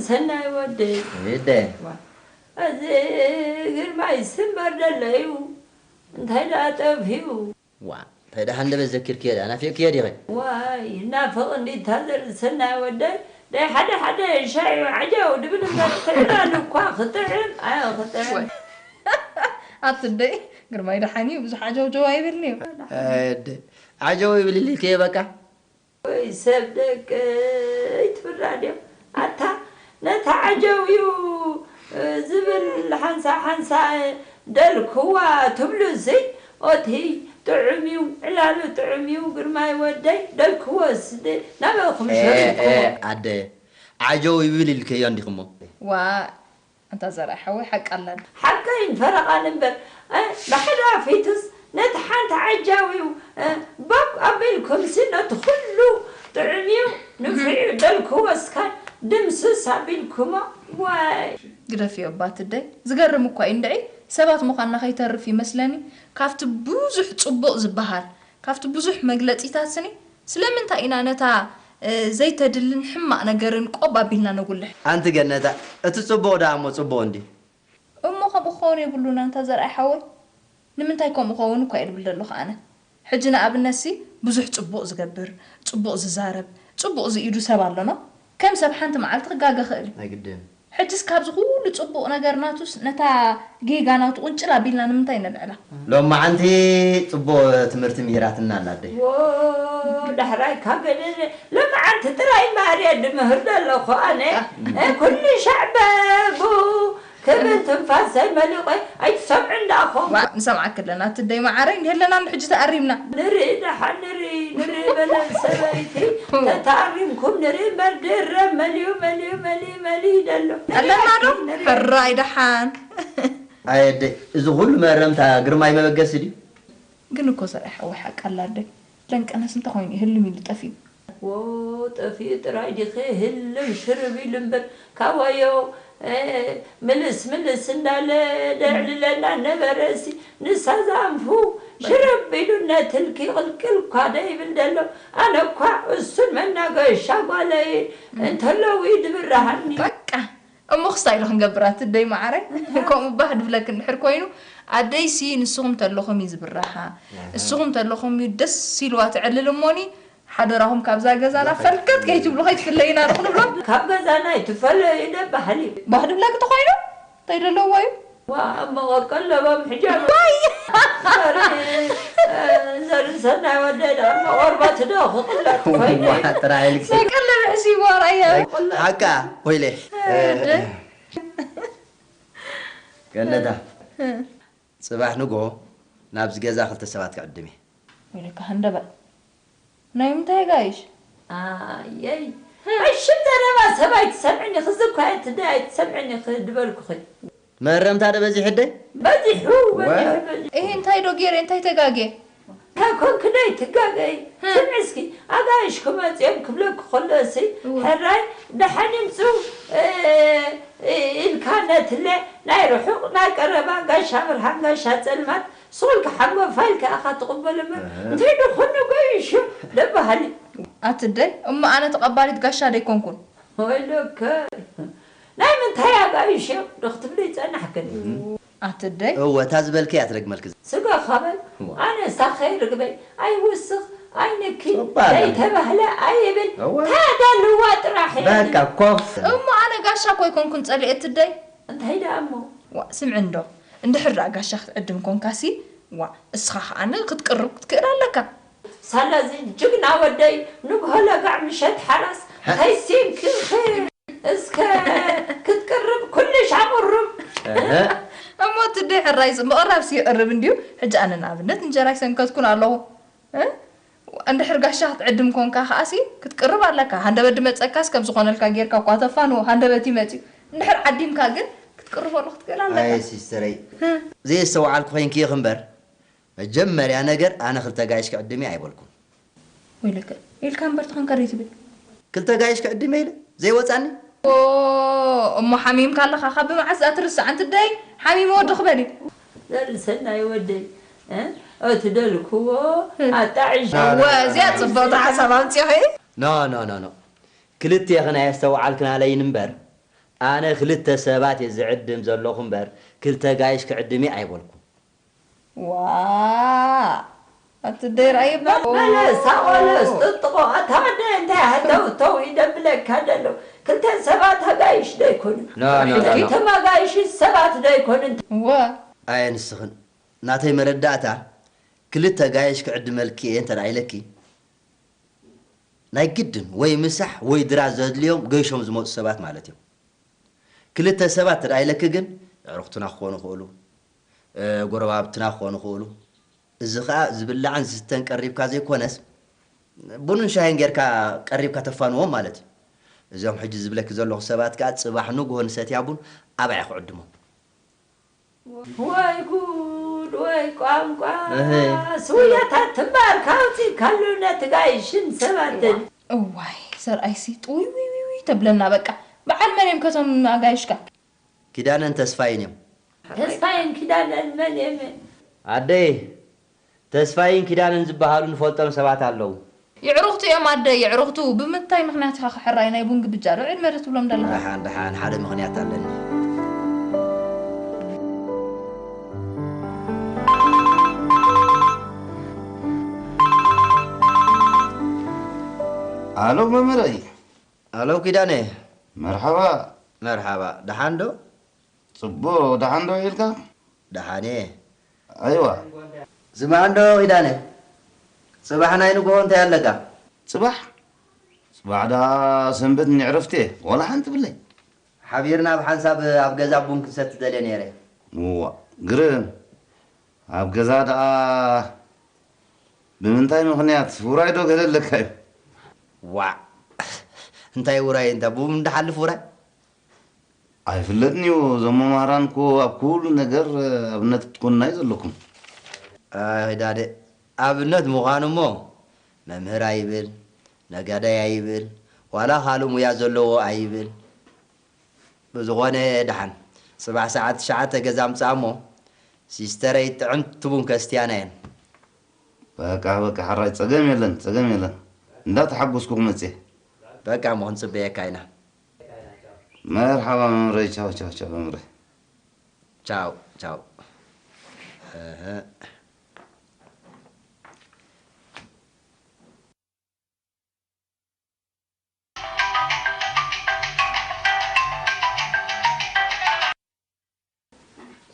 ሰናይ ወደይ። ይደ ዋ፣ እዚ ግርማይ ስምበር ደለዩ እንታይ ደኣ ጠፍኡ? ዋ እንታይ ደኣ ሃንደበት ዘኪርክዮ ደኣ ናፊቕክዮ ዲኺ? ዋይ ናፍቕ እንዲታ ዘርኢ ሰናይ ወደይ። ደይ ሓደ ሓደ ሻዩ ዓጃው ድብል እምበር ክዕላሉ እኳ ክጥዕም ኣየ ክጥዕም። ኣትደይ ግርማይ ደሓን እዩ ብዙሕ ዓጀውጀው ኣይብልንዩ። ዓጀው ይብል ኢልክዮ በቃ። ወይ ሰብ ደቀይ ትብል ራድዮ ኣታ ነታ ዓጀው እዩ ዝብል ሓንሳ ሓንሳ ደልክዋ ትብሉ እዚ ኦቲ ጥዑም እዩ ዕላሉ ጥዑም እዩ ግርማይ ወደይ ደልክዎ ስደ ናበኹም ሸሪጥክዎ ኣደ ዓጀው ይብል ኢልክዮ እንዲኽሞ ዋ ኣንታ ዘርኣ ሓወይ ሓቂ ኣላኒ ሓቀይን ፈረቓን እምበር ብሓደ ኣፊቱስ ነቲ ሓንቲ ዓጃዊው ባብ ኣቢልኩምሲ ነቲ ኩሉ ጥዑም እዩ ንፍዒ ደልክዎ እስካን ድምስስ ኣቢልኩሞ ዋይ ግደፍዮ ባትደይ ዝገርም እኳ እዩ እንድዒ ሰባት ምዃንና ከይተርፍ ይመስለኒ ካብቲ ብዙሕ ጽቡቕ ዝበሃል ካብቲ ብዙሕ መግለጺታት ስኒ ስለምንታይ ኢና ነታ ዘይተድልን ሕማቕ ነገርን ቆብ ኣቢልና ነጉልሕ? ኣንቲ ገነታ እቲ ጽቡቕ ደኣ እሞ ጽቡቕ እንድዩ። እሞ ከምኡ ክኸውን የብሉን ኣንታ ዘርኣይ ሓወይ። ንምንታይ ከምኡ ክኸውን እኳ እየ ድብል ዘለኹ ኣነ። ሕጂ ንኣብነትሲ ብዙሕ ጽቡቕ ዝገብር፣ ጽቡቕ ዝዛረብ፣ ጽቡቕ ዝኢዱ ሰብ ኣሎና። ከም ሰብ ሓንቲ መዓልቲ ክጋገ ክእል እዩ። ኣይግድን። ሕጅስ ካብዚ ኩሉ ጽቡቕ ነገር ናቱስ ነታ ጌጋ ናቱ ቁንጭል ኣቢልና ንምንታይ ነልዕላ? ሎማዓንቲ ጽቡቕ ትምህርቲ ምሂራትና ኣላ ኣደይ። ዎ ዳሕራይ ካብ ገለ ሎማዓንቲ ጥራይ ማርየ ድምህር ዘለኹ ኣነ ኩሉ ሻዕ በቡ ክብል ትንፋሰይ መሊቖ ኣይትሰምዑ እንዳኹም። ዋ ንሰምዓኪ ኣለና ኣቲ ኣደይ መዓረይ እንዲህ ኣለና እንዶ ሕጂ ተኣሪምና። ንርኢ ደሓን ንርኢ ንርኢ በለን ሰበይቲ ተተኣሪምኩም ንርኢ እምበር ድረብ መሊኡ መሊኡ መሊኡ መሊኡ ደሎ ኣለና ዶ ሕራይ ደሓን ኣየ ኣደይ እዚ ኩሉ መረምታ ግርማይ መበገሲ ድዩ? ግን እኮ ዘርኣይ ሓወይ ሓቂ ኣላ ኣደይ ለንቀነስ እንተኾይኑ እዩ ህልም ኢሉ ጠፊኡ። ዎ ጠፊኡ ጥራይ ዲኺ ህልም ሽርብ ኢሉ እምበር ካዋዮ ምልስ ምልስ እንዳለ ደዕልለና ነበረ እሲ ንሳ ዛንፉ ሽርብ ኢሉ ነትልኪ ቅልቅል እኳ ደይብል ደሎ ኣነ እኳ እሱን መናገሻ ጓለይ እንተለዉ እዩ ድብርሃኒ። በቃ እሞ ክስታይ ኢሉ ክንገብር ኣቲ ኣደይ መዓረይ ከምኡ ባህ ድብለኪ እንድሕር ኮይኑ ኣደይሲ ንስኹም ተለኹም እዩ ዝብራሃ እስኹም ተለኹም እዩ ደስ ኢልዋ ትዕልል እሞኒ ሓደራኹም ካብዛ ገዛና ፈልከት ከይትብሉ ከይትፍለዩና ዶ ክንብሎም ካብ ገዛና ኣይትፈለዩ ደ ባህሊ ባህ ድብለኪ ተኾይኑ እንታይ ደለዎ እዩ ዋ እሞ ቀለቦም ሕጃብ ዘርኢ ሰናይ ወደዳ እሞ ቆርበት ዶ ክቕለጥ ኮይኑ ጥራሕ ኢልኪ ሰቀለ ብሕሲቡ ኣርኣያ ሓቃ ኮይለ ገነታ ጽባሕ ንግሆ ናብዚ ገዛ ክልተ ሰባት ክዕድም እየ። ወይለካ ሃንደበት ናይ ምንታይ ጋይሽ? ኣየይ ኣሽም ዘረባ ሰብ ኣይትሰምዕን ኢኺ ዝኳ ትደ ኣይትሰምዕን ኢኺ ድበልኩኺ። መረምታ ዶ በዚሑ ኣደይ? በዚሑ በዚሑ በዚሑ። እሂ እንታይ ዶ ጌረ እንታይ ተጋግየ? እንታይ ኮንኪ ዶ ኣይትጋገዪ ስምዒ እስኪ ኣጋይሽ ክመፁ እዮም ክብለኪ ከሎ እሲ ሕራይ ደሓን ይምፁ ኢልካ ነትለ ናይ ርሑቕ ናይ ቀረባ ጋሻ ብርሃን ጋሻ ፀልማት ስቑልካ ሓንጎፋ ኢልካ ኢኻ ትቕበሎ እምበር እንታይ ዶ ኮን ኣጋይሽ ደበሃሊ ኣትደይ እሞ ኣነ ተቐባሊት ጋሻ ደይኮንኩን ወይለከ ናይ ምንታይ ኣጋይሽ እዮም ዶ ክትብለይ ጸናሕክን ኣትደይ እወ እታ ዝበልከያ ትረግመልኪ ስጋ ካበል ኣነ ሳኸይ ርግበይ ኣይውስኽ ኣይንኪ ዘይተባህለ ኣይብል ታዳልዋ ጥራሕ በቃ ኮፍ እሞ ኣነ ጋሻ ኮይኮንኩን ጸሊኤ ትደይ እንታይ ደኣ እሞ ዋ ስምዒ እንዶ እንድሕር ደኣ ጋሻ ክትዕድም ኮንካሲ ዋ እስኻ ከኣ ክትቅርብ ክትክእል ኣለካ ሳላ እዚ ጅግና ወደይ ንግሆ ለጋዕ ምሸት ሓራስ ከይሲንክኺ እስከ ክትቅርብ ኩልሽ ኣቕርብ እሞ ትደይ ሕራይ ምቕራብሲ ይቕርብ እንድዩ ሕጂ ኣነ ንኣብነት እንጀራ ይሰንከትኩን ኣለኹ እንድሕር ጋሻ ክትዕድም ኮንካ ከኣሲ ክትቅርብ ኣለካ ሃንደበት ድመፀካስ ከም ዝኾነልካ ጌርካ እኳ ተፋንዎ ሃንደበት ይመፅዩ እንድሕር ዓዲምካ ግን ክትቅርበሉ ክትክእል ኣለካ ኣይ ሲስተረይ ዘየስተውዓልኩ ኮይንኪ ኢኺ እምበር መጀመርያ ነገር ኣነ ክልተ ጋይሽ ክዕድም እየ ኣይበልኩን ወይለከ ኢልካ እምበር ትኾንካ ደይ ትብል ክልተ ጋይሽ ክዕድም እየ ኢለ ዘይወፃኒ እሞ ሓሚምካ ኣለኻ ካብ ብመዓስ እዛ ትርስዕ ኣንቲ ደይ ሓሚመ ወዲ ክበል እዩ ዘርሰናይ ወደይ እቲ ደልክዎ ኣጣዕሽ እወ እዚኣ ፅብቕቲ ሓሳብ ኣምፂኺ ኖ ኖ ኖ ኖ ክልቴኽን ኣየስተውዓልክናለይን እምበር ኣነ ክልተ ሰባት እየ ዝዕድም ዘለኹ እምበር፣ ክልተ ጋይሽ ክዕድም እየ ኣይበልኩን። ዋ ኣቲ ደይር ኣይባል መለስ ኣቆለስ ጥጥቆ ኣታ ወደ እንታይ ሃተው ተው ይደብለካ ደሎ ክልተ ሰባት ኣጋይሽ ደይኮኑ No, no, no, no. ክልተ ኣጋይሽ ሰባት ደይኮኑ ወ ኣየ ንስኽን ናተይ መረዳእታ ክልተ ጋይሽ ክዕድመልኪ እየ እንተ ኢለኪ ናይ ግድን ወይ ምሳሕ ወይ ድራ ዘድልዮም ገይሾም ዝመፁ ሰባት ማለት እዮም። ክልተ ሰባት እንተ ኢለኪ ግን ኣዕሩኽትና ክኾኑ ይኽእሉ፣ ጎረባብትና ክኾኑ ይኽእሉ። እዚ ኸኣ ዝብላዕን ዝስተን ቀሪብካ ዘይኮነስ ቡንን ሻሂን ጌርካ ቀሪብካ ተፋንዎም ማለት እዩ። እዞም ሕጂ ዝብለኪ ዘለኹ ሰባት ከኣ ጽባሕ ንግሆ ንሰትያ ቡን ኣባይ ክዕድሞም። ወይ ጉድ ወይ ቋንቋ እህ። ስውያታት ትምባር ካውፂ ካሉ ነቲ ጋይሽን ሰባትን እዋይ ሰርኣይሲ ጥውይ ዊዊዊ ተብለና በቃ በዓል መን እዮም ከቶም ኣጋይሽካ ኪዳነን ተስፋይን እዮም። ተስፋይን ኪዳነን መን የምን ኣደይ ተስፋይን ኪዳነን ዝበሃሉ ንፈልጦም ሰባት ኣለዉ። የዕሩኽቱ እዮም ኣደይ የዕሩኽቱ ብምንታይ ምኽንያት ኢኻ ክሕራይ ናይ ቡን ግብጃ ዶ ዕድመ ዶ ትብሎም ደለኻ ደሓን ደሓን ሓደ ምኽንያት ኣለኒ። ኣሎ መምህረይ። ኣሎ ኪዳነ። መርሓባ። መርሓባ ደሓን ዶ? ጽቡቕ ደሓን ዶ ኢልካ? ደሓን እየ። ኣይዋ። ስማዕ እንዶ ኪዳነ፣ ጽባሕ ናይ ንግሆ እንታይ ኣለካ? ጽባሕ? ጽባሕ ደኣ ሰንበት ንዕረፍቲ እየ። ዋላ ሓንቲ ብለይ። ሓቢርና ብሓንሳብ ኣብ ገዛ ቡን ክንሰቲ ደልየ ነይረ። ዋ ግርም። ኣብ ገዛ ደኣ ብምንታይ ምኽንያት ውራይ ዶ ገለ ኣለካ እዩ? ዋዕ እንታይ ውራይ እንታ ቡን እንዳሓልፍ ውራይ? ኣይፍለጥን እዩ። እዞም መማህራን እኮ ኣብ ኩሉ ነገር ኣብነት ክትኮኑና እዩ ዘለኩም። ኣይ ዳደ ኣብነት ምዃኑ እሞ መምህር ኣይብል፣ ነጋዳይ ኣይብል፣ ዋላ ካልእ ሙያ ዘለዎ ኣይብል። ብዝኾነ ደሓን ጽባሕ ሰዓት ትሽዓተ ገዛ ምጻእ እሞ ሲስተረይ ጥዕምቲ ቡን ከስትያና እየን። በቃ በቃ ሕራይ ጸገም የለን ጸገም የለን። እንዳተሓጎስኩ ክመጽእ እየ። በቃ እሞ ክንጽበየካ ኢና። መርሓባ መምረይ ቻው ቻው ቻው መምረይ። ቻው ቻው። እህ።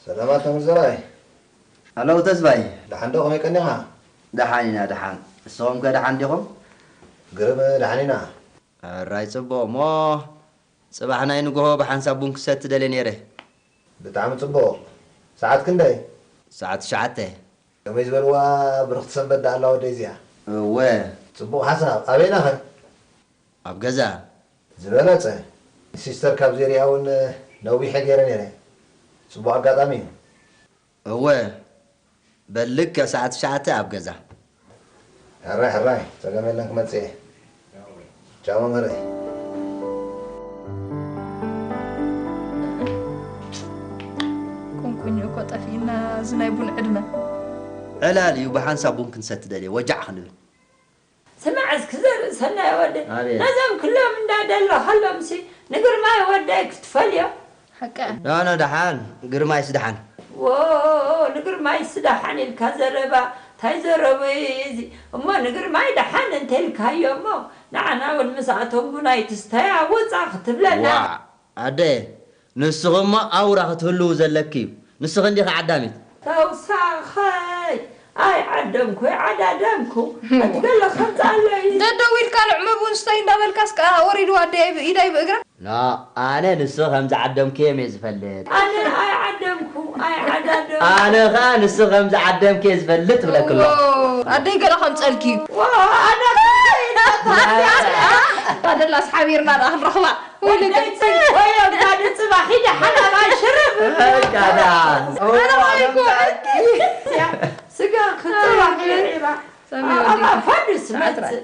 ሰላማት መምህር ዘርኣይ። ኣለዉ ተስፋይ። ደሓን ዶ ከመይ ቀኒኻ? ደሓን ኢና ደሓን። ንስኹም ከ ደሓን ዲኹም? ግርም ደሓን ኢና። ሕራይ ጽቡቕ እሞ ጽባሕ ናይ ንግሆ ብሓንሳብ ቡን ክሰቲ ደልየ ነይረ። ብጣዕሚ ጽቡቕ። ሰዓት ክንደይ? ሰዓት ትሽዓተ። ከመይ ዝበልዋ ብርኽቲ ሰንበት ደኣ ኣላ ወደይ እዚኣ። እወ። ጽቡቕ ሓሳብ። ኣበይና ኸ? ኣብ ገዛ። ዝበለጸ። ሲስተር ካብ ዜሪኣ እውን ነዊሐ ገይረ ነይረ። ጽቡቕ ኣጋጣሚ እዩ። እወ። በል ልክዕ ሰዓት ትሽዓተ ኣብ ገዛ። ሕራይ ሕራይ ጸገም የለን ክመጽእ እየ። ቻው መምህረይ። ቁንቁኝ እኮ ጠፊእና እዚ ናይ ቡን ዕድመ። ዕላል እዩ ብሓንሳብ ቡን ክንሰቲ ደልየ ወጃዕ ክንብል። ስማዕ እስኪ ዘርኢ ሰናይ ወደ ኣቤት። ነዞም ክሎም እንዳደለኸሎምሲ ንግርማይ ወደይ ክትፈልዮ ሓቂ ኖ ኖ ደሓን ግርማይስ ደሓን። ዎ ንግርማይስ ደሓን ኢልካ ዘረባ እንታይ ዘረበ እዚ እሞ ንግርማይ ደሓን እንተልካዮ እሞ ንዓና እውን ምስኣቶም ቡናይ ትስተያ ውፃ ክትብለና ዋዕ ኣደ ንስኺ እሞ ኣውራ ክትህልው ዘለኪ እዩ። ንስኺ እንዲኺ ዓዳሚት። ተውሳኸይ ኣይ ዓደምኩ ኣይ ዓዳደምኩ ኣትገለ ከምፃ ኣሎ እዩ ደደው ኢልካ ንዕመ ቡን ስተይ እንዳበልካስ ከዓ ወሪድዋ ኣደይ ኢዳይ ብእግራ ኖ ኣነ ንስኺ ከም ዝዓደምክዮም እየ ዝፈልጥ። ኣነ ኣይ ዓደምኩ ኣይ ዓዳደምኩ ኣነ ኸዓ ንስኺ ከም ዝዓደምክየ ዝፈልጥ ትብለክሎ። ኣደይ ገለ ከምፀልኪ እዩ ዋ ኣነ ኣደላስ ሓቢርና ደኣ ክንረኽባ ወይለይ ወዮ ጋዲ ፅባሕ ሂደ ሓላባ ሽርብ በቃ ደኣ። ስጋ ክፅባሕ ይዒራ ሰሚ ወዲ ኣባ ፋዱስ መፅእ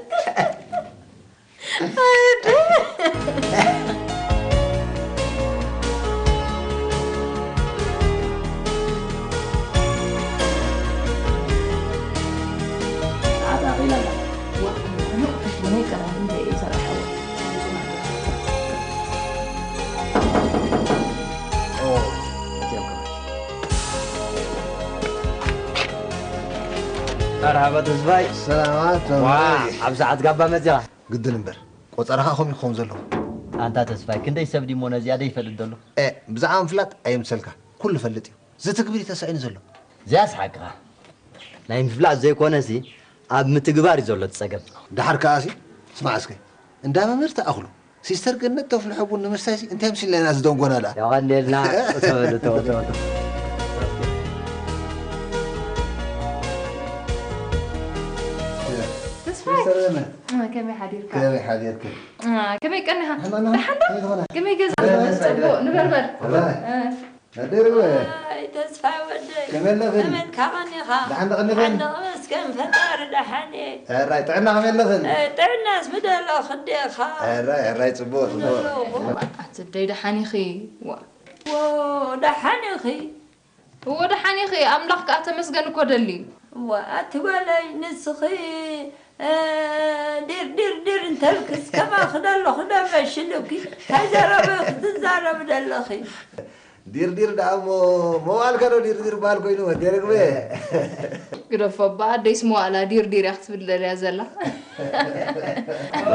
መርሓባ ተስፋይ። ሰላማት ዋ፣ ኣብ ሰዓት ጋባ መጺኻ። ግድን እምበር፣ ቆጸራኻ ከምኡ ክኸውን ዘለዎ። ኣንታ ተስፋይ፣ ክንደይ ሰብ ዲሞ ነዚኣ ደይፈልጥ ዘሎ? ኤ፣ ብዛዕባ ምፍላጥ ኣየምሰልካ፣ ኩሉ ፈልጥ እዩ። ዝትግብር እዩ ተሳኢኑ ዘሎ። እዚኣስ ሓቅኻ። ናይ ምፍላጥ ዘይኮነሲ፣ ኣብ ምትግባር እዩ ዘሎ እቲ ጸገም። ደሓር ከኣሲ፣ ስማዕ እስከ፣ እንዳ መምህር ተኣኽሉ፣ ሲስተር ገነት ተፍልሖ ቡን ንምስታይሲ እንታይ ምስ ኢልና ኢና ዝደንጎና ደኣ? የቐንየልና። እቶ በሉ፣ እቶ፣ እቶ፣ እቶ። ተስፋይ፣ ሲስተር ገነት፣ እ፣ ከመይ ሓዲርካ? ከመይ ሓዲርኪ? እ፣ ከመይ ቀኒኻ? ንሕና፣ ንሕና፣ ደሓን ዶ? ከመይ ትኾና? ከመይ ገዛ? እ፣ ጽቡቕ፣ ንበር፣ በር። እ። ኣደይ ርግበ። ኣይ፣ ተስፋይ ወደይ። ከመይ ኣለኽን? ከመይ ኢልካ ቀኒኻ? ደሓን ዶ ቀኒኽን? ኣነ ክመስገን ፈጣሪ ደሓን እየ። ሕራይ፣ ጥዕና ከመይ ኣለኽን? እ፣ ጥዕናስ ብደለኹ እንዴኻ። ሕራይ፣ ሕራይ፣ ጽቡቕ፣ ጽቡቕ። ኣለኹ። ኣቲ ኣደይ ደሓን ኢኺ? ዋ። ዎ፣ ደሓን ኢኺ? እዎ፣ ደሓን ኢኺ። ኣምላኽ ከኣ ተመስገን እኮ ደሊ። ዋ፣ ኣቲ ጓለይ፣ ንስኺ፣ እ፣ ዲር፣ ዲር፣ ዲር እንተልክስ ከማኺ ደለኹ ዶ መሽሉኪ? እንታይ ዘረባ ኢኺ ትዛረቢ ደለኺ? ዲርዲር ደኣ እሞ መዋእልካ ዶ ዲርዲር በሃል ኮይኑ? ኣደይ ርግበ። ግደፎ እባ፣ ኣደይስ መዋእላ ዲርዲር እያ ክትብል ደልያ ዘላ።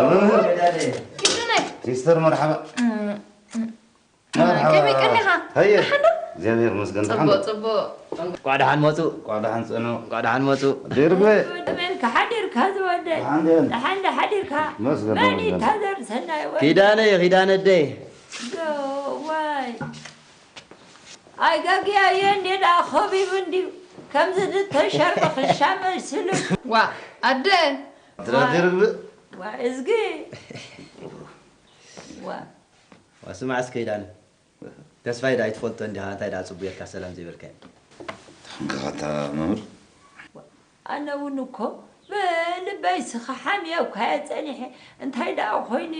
መምህር። ኪዱነይ። ሲስተር መርሓባ። እም፣ እም። መርሓባ። ከመይ ቀኒኻ? ሃየ። ደሓን ዶ? እግዚኣብሔር ይመስገን፣ ደሓን ጽቡቕ፣ ዶ? ጽቡቕ። እንቋዕ ደሓን መጹ። እንቋዕ ደሓን ጸኑ። እንቋዕ ደሓን መጹ። ኣደይ ርግበ። ከመይ ኢልካ ሓዲርካ ዝወደይ? ደሓን ድየን? ደሓን ዶ ሓዲርካ? መስገን፣ መን መስገን። ይታዘር ሰናይ ወደይ? ኪዳነ፣ ኪዳነ ኣደይ። ዶ፣ ዋይ። ኣይጋግያዮ እንዴ ደኣ ኸቢቡ እንድዩ ከምዚ ዝተሸርበ ክሻ መሲሉ። ዋ ኣደ። ድራድር እግሪ። ዋ እዝጊ። ዋ። ዋ ስማዕ እስከ ኪዳነ። ተስፋይ ደኣ ኣይትፈልጦ እንዲኻ እንታይ ደኣ ጽቡቕ ጌርካ ሰላም ዘይበልካዮ። ተኸንካኻ እታ መምህር። ኣነ እውን እኮ ብልበይስ ክሓምዮ እኳ እየ ጸኒሐ። እንታይ ደኣ ኮይኑ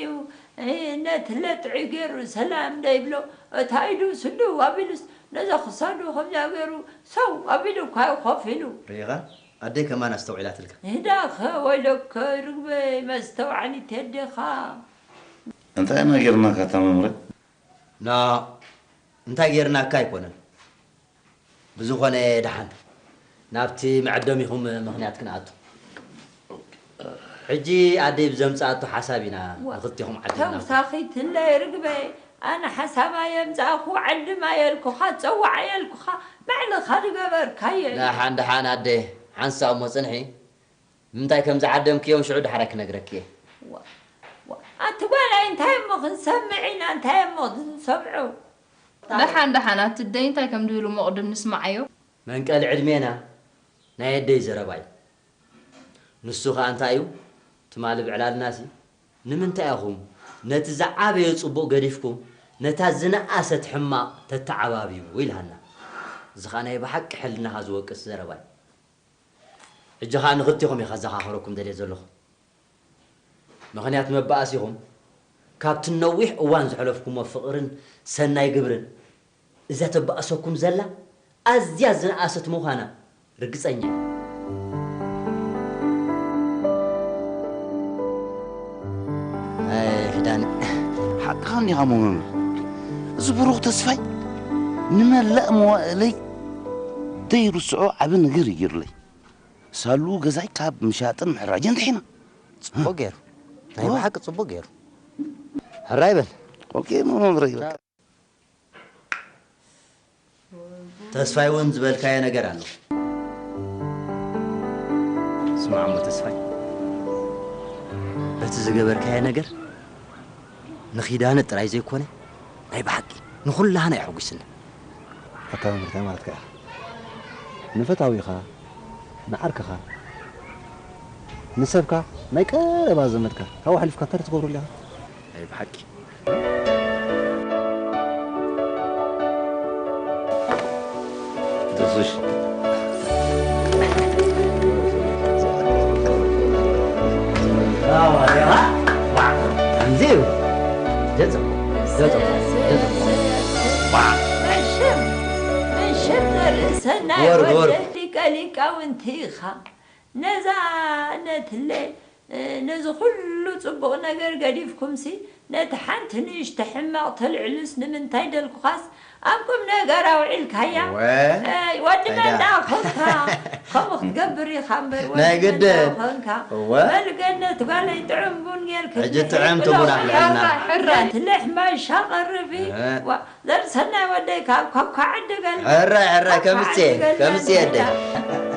እዩ ነቲ ለጥዒ ገይሩ ሰላም ደይብሎ? እታ ኢዱ ስድው ኣቢሉስ ነዛ ክሳዱ ከምዚኣ ገይሩ ሰው ኣቢሉ እኳ እዩ ኮፍ ኢሉ። ርኢኻ? ኣደይ ከማን ኣስተውዒላትልካ። ንህዳኸ ወይለከ ርግበይ መስተውዓሊት የዴኻ። እንታይ ኢና ጌርናካ እታ መምህረይ? ና እንታይ ጌርናካ ኣይኮነን። ብዝኾነ ደሓን ናብቲ መዐደሚኹም ምኽንያት ክንኣቱ። ሕጂ ኣደይ ብዘምጽኣቶ ሓሳብ ኢና ዋ፣ ንኽልቴኹም ዓዲምናኹም። ተውሳኺትለይ ርግበይ፣ ኣነ ሓሳብ ኣየምጻእኹ፣ ዓድም ኣየልኩኻ፣ ጸዋዕ ኣየልኩኻ፣ ባዕልኻ ዝገበርካዮ እዩ። ደሓን ደሓን ኣደ፣ ሓንሳእ እሞ ጽንሒ። ንምንታይ ከም ዝዓደምክዮም ሽዑ ድሓር ክነግረኪ እየ። ዋ፣ ዋ፣ ኣቲ ጓለይ እንታይ እሞ ክንሰምዕ ኢና፣ እንታይ እሞ ክንሰምዑ? ደሓን ደሓን ኣቲ ኣደይ እንታይ ከም ድብሉ እሞ ቅድም ንስምዓዮ። መንቀሊ ዕድሜና ናይ ኣደይ ዘረባ እዩ። ንሱ ኸኣ እንታይ እዩ ትማሊ ብዕላልናሲ ንምንታይ ኢኹም ነቲ ዝዓበየ ጽቡቕ ገዲፍኩም ነታ ዝነኣሰት ሕማቕ ተተዓባብዩ ኢልሃና። እዚ ኸኣ ናይ ብሓቂ ሕልናኻ ዝወቅስ ዘረባ እዩ። ሕጂ ኸኣ ንኽልቴኹም እየ ከዘኻኽረኩም ደልየ ዘለኹ። ምኽንያት መባእሲኹም ካብቲ ነዊሕ እዋን ዘሕለፍኩሞ ፍቕርን ሰናይ ግብርን እዛ ተባእሰኩም ዘላ ኣዝያ ዝነኣሰት ምዃና ርግጸኛ እየ። ኣይ ኪዳነ። ሓቅኻ እንዲኻ እሞ መምህር። እዚ ብሩኽ ተስፋይ ንመላእ መዋእለይ ደይርስዖ ዓቢ ነገር እዩ ገይሩለይ። ሳሉ ገዛይ ካብ ምሻጥን ምሕራጅን ድሒና። ጽቡቕ ገይሩ። ናይ ብሓቂ ጽቡቕ ገይሩ። ሕራይ በል። ኦኬ፣ መምህረይ፣ በቃ። ተስፋይ እውን ዝበልካዮ ነገር ኣሎ። ስማዕ እሞ ተስፋይ፣ በቲ ዝገበርካዮ ነገር ንኺዳነ ጥራይ ዘይኮነ፣ ናይ ብሓቂ ንኹላህና የሐጒስና። ኣታ መምህር፣ እንታይ ማለትካ ኢኻ? ንፈታዊኻ፣ ንዓርክኻ፣ ንሰብካ፣ ናይ ቀረባ ዘመድካ፣ ካብኡ ሓሊፍካ እንታይ ትገብረሉ ኢኻ? ናይ ብሓቂ። ደሱሽ። መሸም መሸም ዘርእሰናይ ወርድ፣ ወርድ። ወደ ሊቀ ሊቃውንቲ ኢኻ። ነዛ ነትለ ነዚ ኩሉ ጽቡቕ ነገር ገዲፍኩምሲ ነቲ ሓንቲ ንእሽቶ ሕማቕ ተልዕሉስ ንምንታይ ደልኩኻስ ኣብ ቁም ነገር ኣውዒልካያ። ወ ኣይ፣ ወዲ መን ኣይዳ ደኣ ኮንካ? ከምኡ ክትገብር ኢኻ እምበር፣ ወዲ ናይ መን ግድን። ደኣ ኮንካ? እወ። በል ገነት ጓለይ ጥዑም ቡን ጌርኪ ሕጂ ብልዒ ጥዕምቲ ብሎ ቡን ኣፍልሕልና። ሕራይ፣ ሕራይ። ነቲ ልሕማ ሻቐርቢ። እህ። ዋ፣ ዘርሰናይ ወደይ ካብ ኳኳ ዓዲ ገልበ። ሕራይ፣ ሕራይ፣ ኳኳ ከምጽኤ፣ ዓዲ ገልበ ከምጽኤ ኣደይ። እንዳ